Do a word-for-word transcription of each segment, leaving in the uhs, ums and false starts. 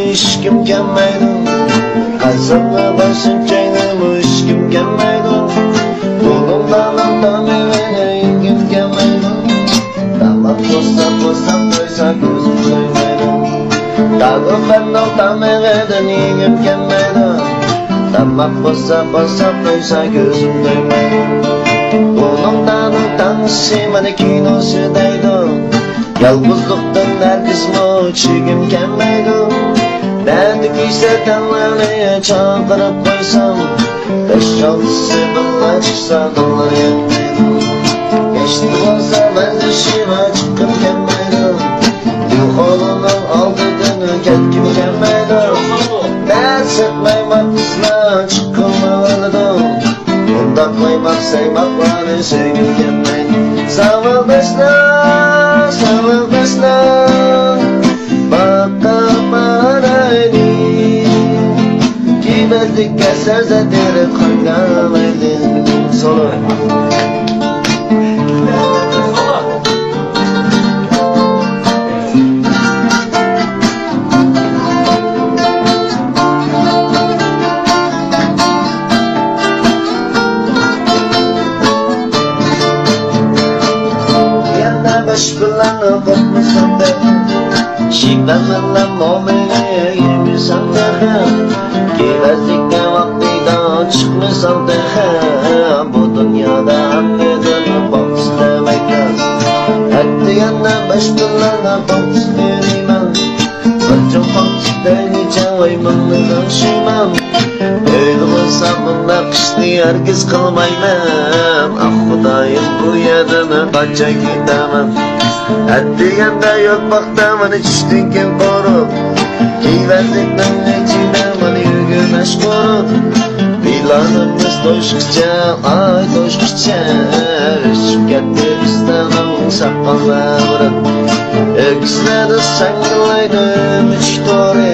ھېچكىم كەلمەيدۇ. قەسەمگە باشىم چاينىمۇ ھېچكىم كەلمەيدۇ. بۇلۇڭلارنىڭ تامى بىلەن ھېچكىم كەلمەيدۇ. تاماق بولسا بولسا قويسا كۆزۈم تويمايدۇ. دادۇخاننىڭ تامىقىدىن يېگۈم كەلمەيدۇ. تاماق بولسا بولسا قويسا كۆزۈم تويمايدۇ. بۇلۇڭلارنىڭ تامىسى مانا كىنوسى دەيدۇ. يالغۇزلۇقتىن ھەرگىزمۇ چۈشكۈم كەلمەيدۇ. نەدە كۆيسە تەڭلەرنى چاقىرىپ قويسام، بەش-ئالتىسى بىللە چىقسا دىللار يەتمەيدۇ. كەچتە بولسا مەزلىشىمە چىققۇم كەلمەيدۇ. يوقۇلۇنىڭ ئالدىدىن كەتكۈم كەلمەيدۇ. نەسەتمەي ماقىسلا چىققىلىۋالىدۇ. ئۇنداق مايماق سايماقلارنى سۆيگۈم كەلمەيدۇ. ساۋاقداشلار، ساۋاقداشلار، باققا بارايلى. كىيمەسلىككە سەۋزە تېرىپ قاينالايلى. سولو. يەنە بەش بىلەن قوپمىسام تېخى، شىپەمنىڭ مومىنى يېمىسەم تېخى، كېۋەزلىككە ۋاقتىدا چىقمىسام تېخى، بۇ دۇنيادا ھەممىدىن باقسا دېمەكتە. ئەتىگەندە بەش بىلەن قوپمىسام تېخى، بىر چوقۇم سۈتەينى چاۋايمىڭنى غەمشىمەن. ئۆيدە بولسا بۇنداق ئىشنى ھەرگىز قىلمايمەن. ئاھ، خۇدايىم، بۇ يەردىن قاچان كېتەمەن؟ ئەتىگەندە يوت باقتا مانا چۈشتىن كېيىن قورۇپ، كىيىۋەردۇق نەملىك چىنە مانا يۈرگۈن ئاشقۇرۇپ. پىلانىمىز توشقىچە، ئاي توشقىچە، ئۆسۈپ كەتتى پىستانىڭ ساقاللىرى. ئۆكسىلەردە ساڭگىلايدۇ ئۈمۈچۈك تورى،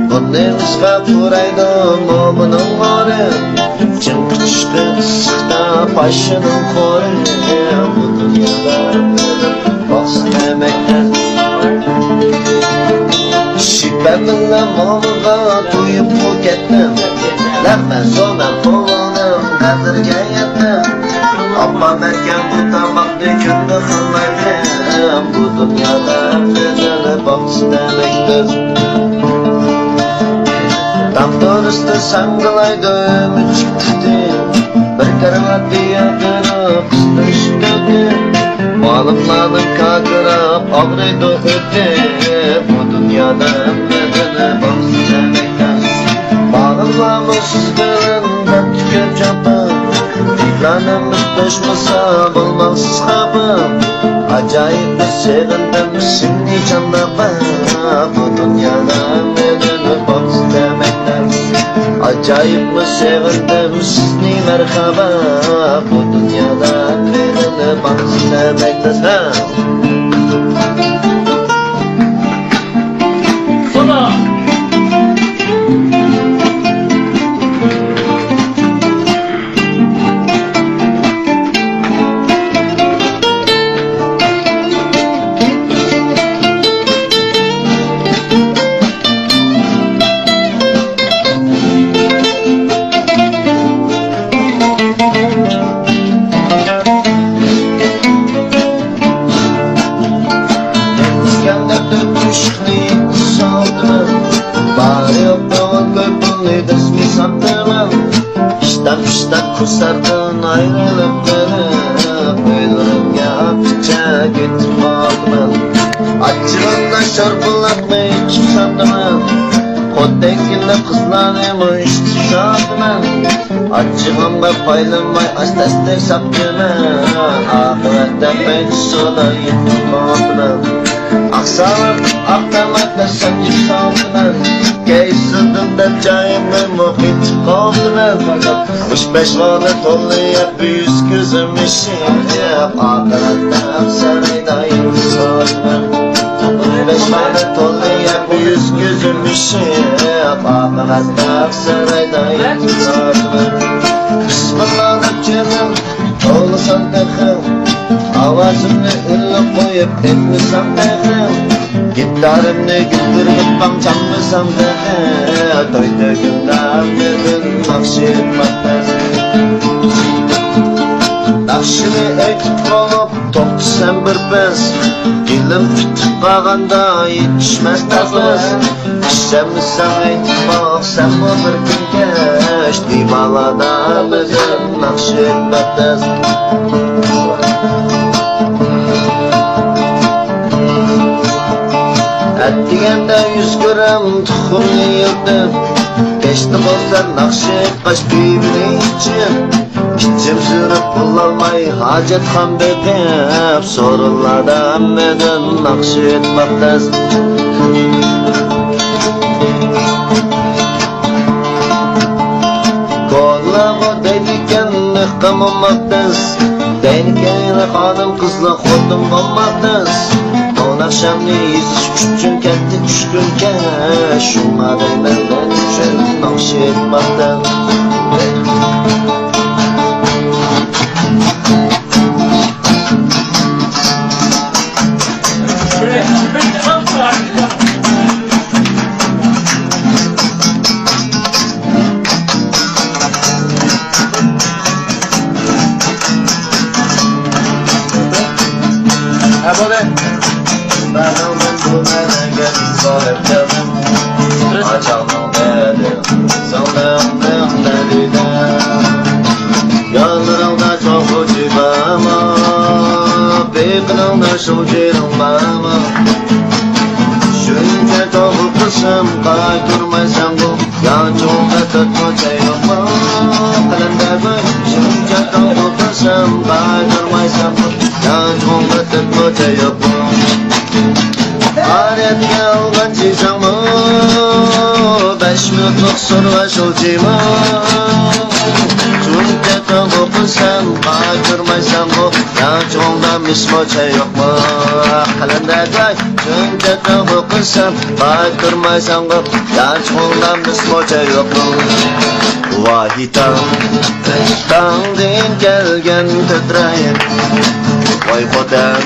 بۇرنىمىزغا پۇرايدۇ مومىنىڭ ھورى. چىڭ قىچىشقا ئىسسىقتا پاششىنىڭ خورى، بۇ دۇنيادا باقسا دېمەكتە. شىپەمنىڭ مومىغا تويۇپمۇ كەتتىم، لەممە سونا قولۇڭنىڭ قەدرىگە يەتتىم. ئاپام ئەتكەن بۇ تاماقنى كۈندە قىلمايمەن، بۇ دۇنيادا ھەممىدىن باقسا دېمەكتە. تام تورۇستا ساڭگىلايدۇ ئۈمۈچۈك تۈتۈن، بىر كارىۋات دىياكىنى قىستۇرۇشۇپ كەتتى. مالىملارنىڭ كاكىراپ ئاغرىيدۇ ئۆتى، بۇ دۇنيادا ھەممىدىن باقسا دېمەكتە. مالىملارمۇ سىز بىلەن دەپتۇ كۆپ چاپا، پىلانىمىز توشمىسا بولماقسىز خاپا. ئاجايىپ بىر سېغىندىم سىزنى جانلىقىم، بۇ دۇنيادا ھەممىدىن باقسا دېمەكتە. ئاجايىپمۇ سېغىندىم سىزنى مەرھابا، بۇ دۇنيادا ھەممىدىن باقسا دېمەكتە. ئىسكەندەر تۆت مۇشۇقنى سالدىمەن، بار يوق كۆڭۈل كۆپۈڭنى دەسمى ساپتىمەن. ئىشتان-پىشتان كۇرساردىن ئايرىلىپ قېلىپ، ئۆيلىرىمگە ئاپىچە كېتىپ قالدىمەن. ئاچچىقىمدا شورپىلاپمۇ ئىچىپ ساپتىمەن، خوتەنگىلىك قىزلارنىمۇ ئىشتىپ ساپتىمەن. ئاچچىقىمغا پايلىماي ئاستا-ئاستا ساپتىمەن، ئاقىۋەتتە مەن سۇدا يېتىپ قاپتىمەن. ئاقساراق ئاق تاماكا ساتىپ سالدىمەن، كەيسىدىن دەپ جايىمنىمۇ قېتىپ قالدىمەن. مۇشۇ بەش مانا توللا يەپ، يۈز كۆزۈم ئىششىپ، ئاخىرەتتە ئەپسەرىدە يىلتىز قالدىمەن. مۇشۇ بەش مانا توللا يەپ، يۈز كۆزۈم ئىششىپ، ئاخىرەتتە ئەپسەرىدە يىلتىز قالدىمەن. بىسمىللا دەپ جېنىم توۋلىسام تېخى، ئاۋازىمنى ئىللىق قويۇپ ئېيتمىسام تېخى، گىتارىمنى گۈلدۈرلۈك چالمىسام تېخى، توي تۆگۈندە ھەممىدىن ناخشا ئېيتماقتا. ناخشىنى ئېيتىپ بولۇپ توختىسام بىر پەس، دىلىم پۈتۈپ قالغاندا يېتىشمەس نەپەس. ئىشەنمىسەڭ ئېيتىپ باق سەنمۇ بىر كۈن كەچ، دىۋانىدا بۈگۈن ناخشا ئېيتماقتا. ئەتىگەندە يۈز گرام تۇخۇمنى يىرتىپ، كەچتە بولسا ناخشا ئېيتقاچ پىۋىنى ئىچىپ، ئىچىم سۈرۈپ بولالماي ھاجەتخان بېقىپ، سورۇنلاردا ھەممىدىن ناخشا ئېيتماق تەس. كونىلارمۇ دەيدىكەن، مېخقا موماق تەس، دەيدىكەن خانىم قىزلار خوتۇن بولماق تەس. ئون ئاخشامنى يېزىش ئۈچۈن كەتتى چۈشكۈنكەش، شۇڭا دەيمەن مەن ئۈچۈن ناخشا ئېيتماق تەس. ھە، بولدى. مەنمۇ بۇ مەنگە ئىنسان ئەپ كەلدىم. ئاچاڭنىڭ دەردى، سىڭلىڭنىڭ دەردىدە. يانلىرىڭدا چوڭ خوجى بارمۇ؟ پېقىنىڭدا شۇڭجىنىڭ بارمۇ؟ شۇنچە توغرا قىلسام قايتۇرمايسەنغۇ. يانچۇقۇڭدا تۆت مۇچە يوقمۇ؟ قەلەندەر گۇي، شۇنچە توغرا قىلسام قايتۇرمايسەنغۇ. يانچۇقۇڭدا تۆت مۇچە يوقمۇ؟ ئارىيەتكە ئالغان چىشاڭمۇ؟ بەش مىنۇتلۇق سورىغان شۇلجىمۇ؟ شۇنچە توغرا قىلسام قايتۇرمايسەنغۇ. يانچۇقۇڭدا بەش مۇچە يوقمۇ؟ قەلەندەر گۇي، شۇنچە توغرا قىلسام قايتۇرمايسەنغۇ. يانچۇقۇڭدا بەش مۇچە يوقمۇ؟ ۋاھىي تاڭ، تاڭدىن كەلگەن تۆت رايىم. ۋاي خوتەن،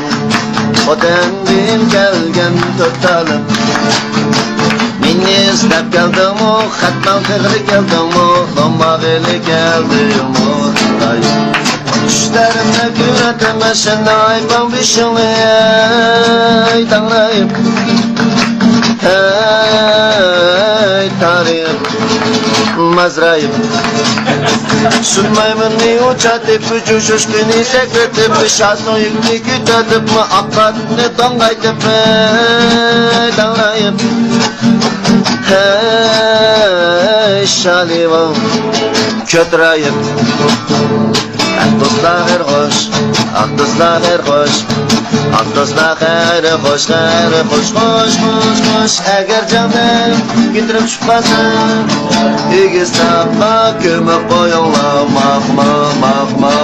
خوتەندىن كەلگەن تۆت تالىپ. مېنى ئىزدەپ كەلدىڭمۇ؟ خەتنىڭ تېغىدا كەلدىڭمۇ؟ نوماغىلى كەلدىڭمۇ؟ چۈشلىرىمدە كۆرەتتىم سېنىڭ ئايپاڭ بېشىڭنى، ئەي تاڭرايىم، ئەي تارىم، مازرايىم. سۈت مايمۇننى ئۇچاتىپ، ئۈچ ئۇچۇشقىنى سەكرىتىپ، شاسۇڭ يۈكنى كۆتۈرۈپمۇ، ئاق قاتنى توڭغايتىپ، ئەي تاڭرايىم، ئەي شالىۋاڭ. كۆتۈرەيىم. ئاق دوستلار خەير خوش، ئاق دوستلار خەير خوش، ئاق دوستلار خەير خوش، خەير خوش، خوش، خوش، خوش. ئەگەر جانىم كۆتۈرۈپ چۈشۈپ قالسا، ئېگىز تاغقا كۆمۈپ قويۇڭلار. ماق، ماق، ماق.